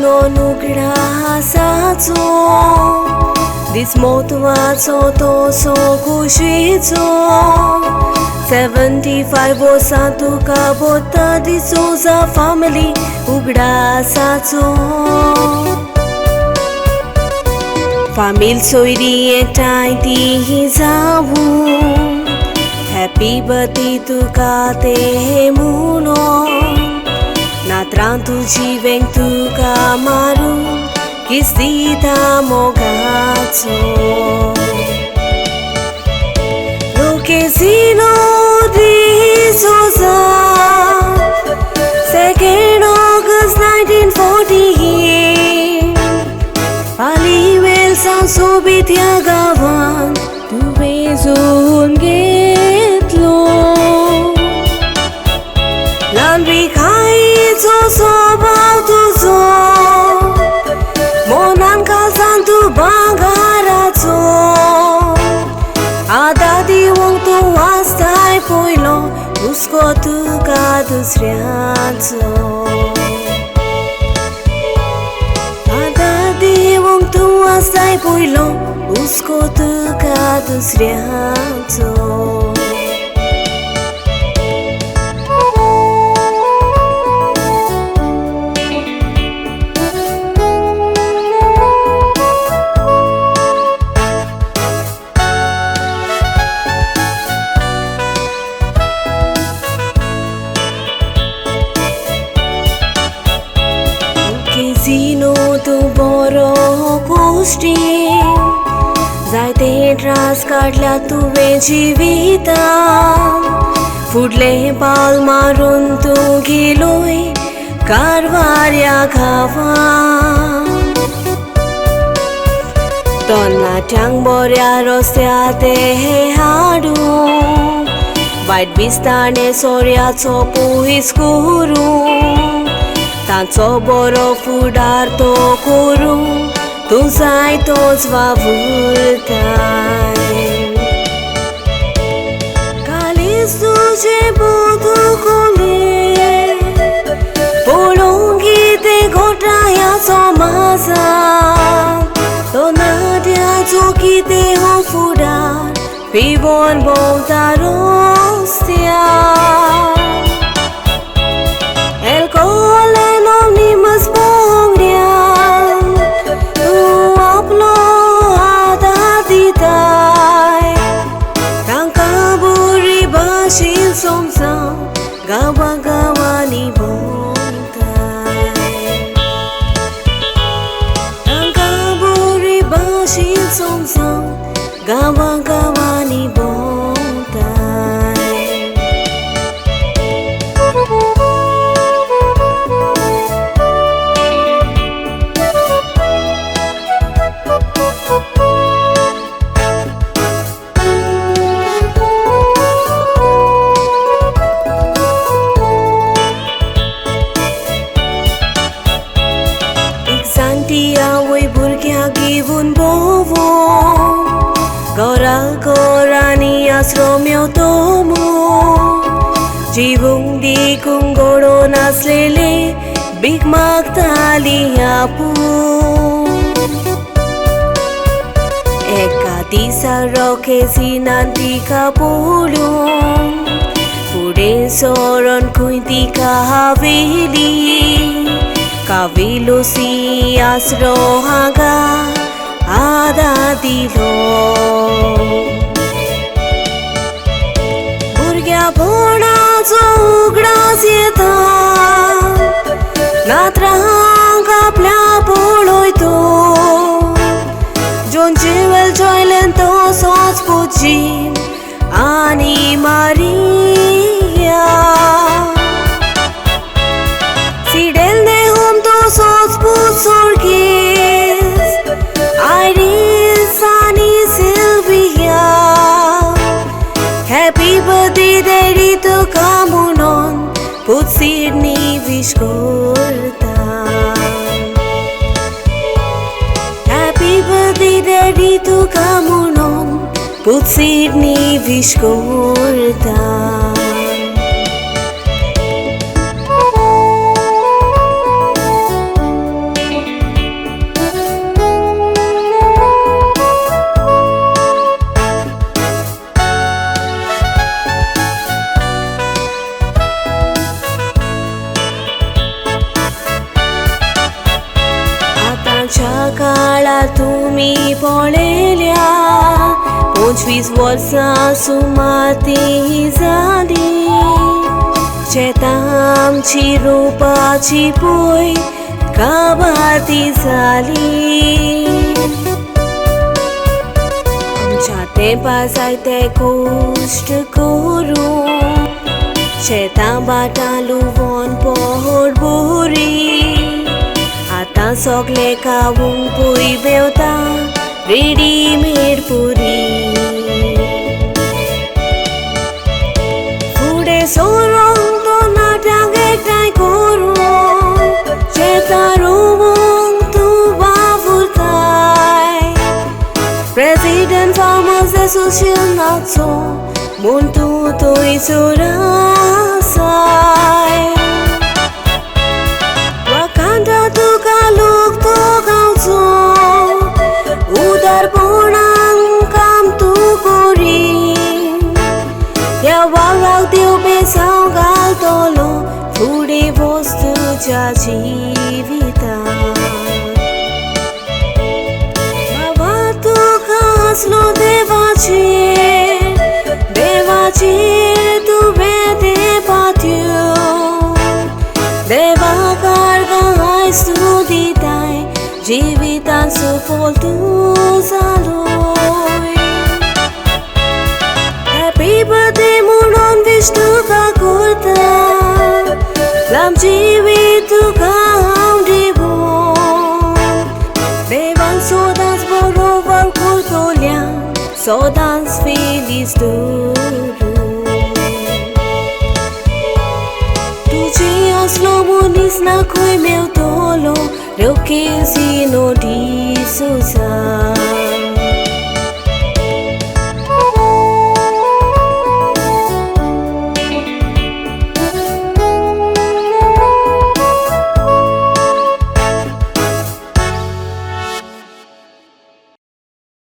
म्हणून उगडासाचो दीस म्हत्वाचो तसो खुशीचो 75 वर्सां तुका बोता डिसोजा फॅमिली उगडासाचो फामील सोयरी एकठांय ती जावूं हॅपी बर्थडे तुका ते म्हणून नात्रां तुजी वेंग तुका मारूं किस दिता मोगाचो Luquezino D'Souza 2nd August 1948 Palivel सावन सोबीत ह्या गांवांत तुवें जल्म घेतलो ल्हानविकायेचो स्वभाव तुजो मनान काळजान तूं भांगराचो आदार दिवंक तूं वाचताय पयलो हुस्को तुका दुसऱ्याचो आदार दिवंक तूं वाचताय पयलो हुस्को तुका दुसऱ्याचो Luquezino तूं बरो कोश्टी जायते त्रास काडल्या तुवें जिवितांत फुडलें पावल मारून तूं गेलोय कारवार ह्या गांवांत तरणाट्यांक बऱ्या रस्त्यार ते हाडूंक वायट दिसताणें सोऱ्याचो पयस करूंक तांचो बरो फुडार तो करूं तूं जायतोच वावुरताय कालीज तुजें बदुकलें पळोवंक कितें घडटा ह्या समाजांत तरणाट्यांचो कितें हो फुडार पिवन भोंवता रस्त्यार Alcohol Anonymous भोंगड्यान तूं आपलो आदार दिताय तांकां बरी भाशेन समजावन गांवा गांवांनी भोंवताय तांकां बरी भाशेन समजावन गांवा गांवांनी भोंवताय आवय भुरग्यांक घेवन भोंवूं घरा घरांनी आश्रम तो जिवूंक दिकूंक घडो नासलेले भीक मागताली आपूण एका दिसा रोकेजिनान तिका पळोवन फुडें सरोन खंय तिका हावेली काविलुसी आसरो हांगा आदार दिलो भुरग्यापणाचो उगडास येता नात्रांक आपल्या पळयतो जोन जिवेल जॉयलन तसोच पुजीम आनी मारिया Fidel Nehum तसोच पुर्तुगीज आयरीस आनी सिल्विया हॅपी बर्थडे डॅडी तुका म्हणून पूत सिडनी वीश करता हॅपी बर्थडे डॅडी तुका म्हणून पूत सिडनी वीश करता. आतांच्या काळार तुमी पळयल्या 25 वर्सां सुमार ती जाली शेतां आमची रोवपाची पय काबार ती जाली आमच्या तेंपार जायते कश्ट करून शेतां भाटां लुवोन पोट बरी आतां सगळे खावंक पय मेवता रेडीमेड पुरी फुडें सरोंक तो नाट्यांक एकठांय करून शेतां रोवंक तूं वावुरताय प्रेसिडेंट फार्मर्स एसोसिएशनाचो म्हूण तूं थंयसर आसाय वाखांता तुका लोक तो गांवचो उदारपणान काम तूं करी ह्या वावराक देव बेसांव घालतलो फुडें वच तुज्या जिवितांत बाबा तुका आसलो देवाचेर देवाचेर तुवें तें पातयो देवा कारगां आयज तूं दिताय जिवितांत सफल तूं जालोय हॅपी बर्थडे म्हणून विश तुका करता लांब जिवीत तुका हांव दिवूं देवान सदांच बरोबर करतल्या सदांच फिलीस दवरूं तुजे असलो मनीस ना खंय मेवतलो रोकेजिनो डिसोजा.